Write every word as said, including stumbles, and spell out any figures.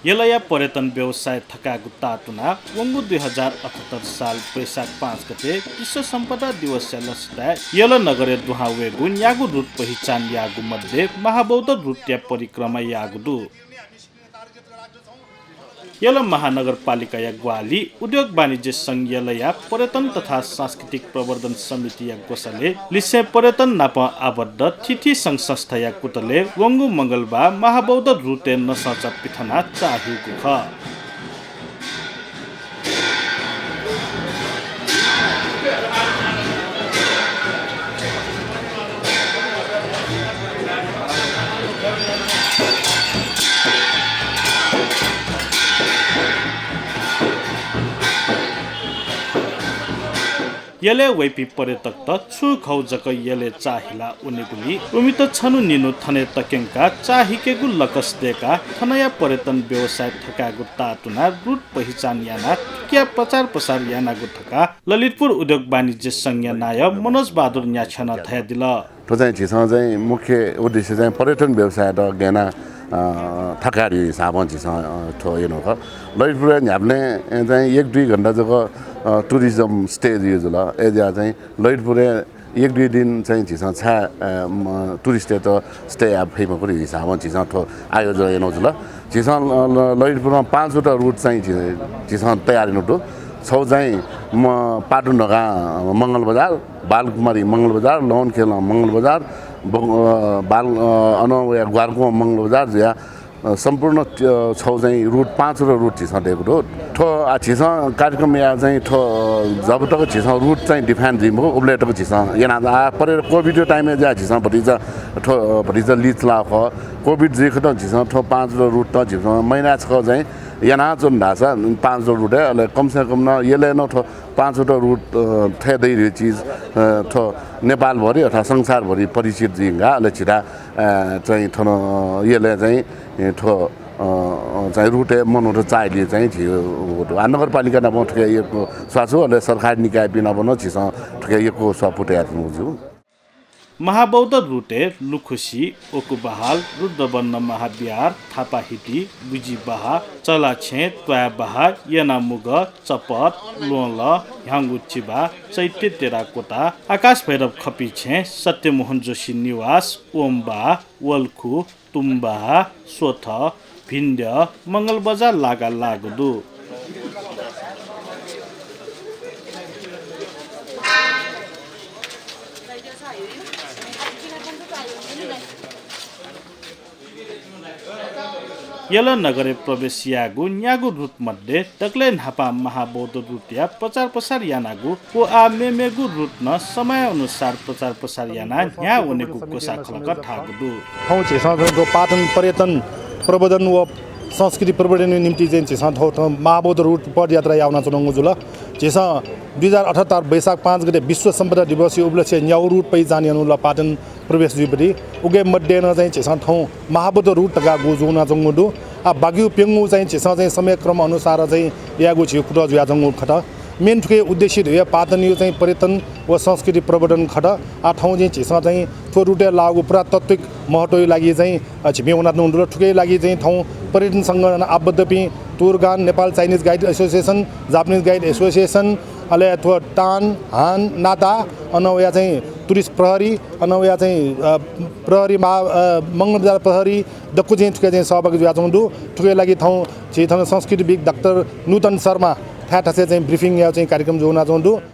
यलया पर्यटन व्यवसाय थकायेगु तातुनाः वंगु दुई हजार अठहत्तर साल वैशाख पाँच गते विश्व सम्पदा दिवसया लसताय् यल नगरय् दुहां वयेगु न्यागू route पहिचान याःगु मध्ये महाबौद्ध route-या परिक्रमा याःगु दु। यल महानगरपालिकाया ग्वाहालि उद्योग वाणिज्य संघ यलया पर्यटन तथा सांस्कृतिक प्रवर्धन समितिया ग्वसालय् लिसें पर्यटन नाप आबद्ध थीथी संघ संस्थाया कुतलय् वंगु मंगलबार महाबौद्ध route-य् नसंचा पिथनाः चाःहिउगु खः। यलय् वइपिं पर्यटकत छुं खौ जक यलय् चाःहिला वनेगुलिं उमित छन्हु निन्हु थनय् तक्यंकाः चाःहिकेगु लकस दय्काः थनया पर्यटन व्यवसाय थकायेगु तातुनाः route पहिचान यानाः थुकिया प्रचार प्रसार यानागु धकाः ललितपुर उद्योग वाणिज्य संघया नायः मनोज बहादुर न्याछ्यानं धयादिल। थ्व चाहिँ झीसं चाहिँ मुख्य उद्देश्य चाहिँ पर्यटन व्यवसायत गय् यानाः, अ, थकायेगु हिसाबं झीसं, अ, थ्व यानागु खः। ललितपुरय् न्ह्याबलें चाहिँ एक दुई घण्टा जक, अ, tourism stay जुइ जुल। अय्‌जुयाः चाहिँ ललितपुरय् एक दुई दिन चाहिँ झीसं छाय्, अ, म, tourist-यात stay याये फइ मखु धइगु हिसाबं झीसं थ्व आयोजना यानागु जुल। झीसं ल-, ल-, ललितपुरं पाँचवटा route चाहिँ झी-, झीसं तयार यानागु दु। छगू चाहिँ म, पाटुनघां मंगलबजार, बालकुमारी मंगलबजार, लवनखेलं मंगलबजार, ब-, अ, बाल-, अ, अनं वया ग्वारकुं मंगलबजार जुयाः, अ, सम्पूर्ण, अ, छगू चाहिँ route, पाँचवटा route झीसं दयेगु दु। थ्व, आ, झीसं कार्यक्रम याः चाहिँ थ्व, अ, जब तक झीसं route चाहिँ define जुइ मखु, उबलय् तक झीसं याना। आ, परे COVID-या time-य् जुयाः झीसं भतिचा थ्व, अ, भतिचा लीच लाः खः। COVID जुइ खतं झीसं थ्व पाँचवटा route त झीसं महिना छकः चाहिँ यानाच्वन धाःसा पाँचवटा route-य्, अले कम से कम नं यलय् नं थ्व पाँचवटा route, अ, थथे दइ धइगु चिज, अ, थ्व नेपालभरि अथवा संसारभरि परिचित जुइ धुंकाः, अले झीत, अ, चाहिँ थन, अ, यलय् चाहिँ, अ, थ्व, अ, अ, चाहिँ route-य् मनूत चाःहिलेगु चाहिँ झी, अ, आ नगरपालिका नाप थुकिया यक्व स्वाः छु, अले सरकारी निकायपिं नाप नं झीसं थुकिया यक्व स्वापू तयाच्वनागु जुल। महाबौद्ध route-य् लुखुसी, ओकुबहाल, रुद्रबन्न महाविहार, थापाहिटी, बुजिबहाः, चलाछेँ, त्वाय्‌बहाः, यनामुगः, चपत, ल्वहंलः, ह्याउँगु चिबा, चैत्य टेराकोटा, आकाश भैरव खपिछेँ, सत्यमोहन जोशी निवास, ओमबहाः, वल्खु, तुम्बहाः, स्वथः, भिन्द्यः, मंगलबजार लागाः लाःगु दु। यल नगरय् प्रवेश यायेगु न्यागू route मध्ये दकलय् न्हापां महाबौद्ध route-या प्रचार प्रसार यानागु व आः मेमेगु route नं समय अनुसार प्रचार प्रसार यानाः न्ह्याः वनेगु ग्वसाः खलकं धाःगु दु। थौं झीसं थ्व पाटन पर्यटन प्रवर्धन व संस्कृति प्रवर्धनया निम्ति चाहिँ झीसं थौं, थौं महाबौद्ध route पदयात्रा यानाच्वनागु जुल। झीसं दुई हजार अठहत्तर वैशाख पाँच गते विश्व सम्पदा दिवसया उपलक्ष्यय् न्यागू route पहिचान यानागु जुल पाटन प्रवेश जुइपति। उकिया मध्ये नं चाहिँ झीसं थौं महाबौद्ध route धकाः गु ज्वनाच्वंगु दु। आ, बाकिया प्यंगू चाहिँ झीसं चाहिँ समयक्रम अनुसार चाहिँ यायेगु झीगु कुतः जुयाच्वंगु खः। Main थुकिया उद्देश्य धइगु पाटनया चाहिँ पर्यटन व संस्कृति प्रवर्धन खः। आ, थौं चाहिँ झीसं चाहिँ थ्व route-य् लाःगु पुरातात्विक महत्वया लागि चाहिँ, अ, झीपिं वनाच्वनागु दु। थुकिया लागि चाहिँ थौं पर्यटन संघ नं आबद्धपिं तुर्गान, Nepal Chinese Guide Association, Japanese Guide Association, अले थ्व टान, हान, नाता, अन वया चाहिँ tourist प्रहरी, अन वया चाहिँ, अ, प्रहरी महा-, अ, मंगलबजार प्रहरी दक्व चाहिँ थुके चाहिँ सहभागी जुयाच्वंगु दु। थुके लागि थौं झी थन संस्कृतिविद् डाक्टर नूतन शर्मा थाय् थासय् चाहिँ briefing यायेगु चाहिँ कार्यक्रम जुयाच्वंगु दु।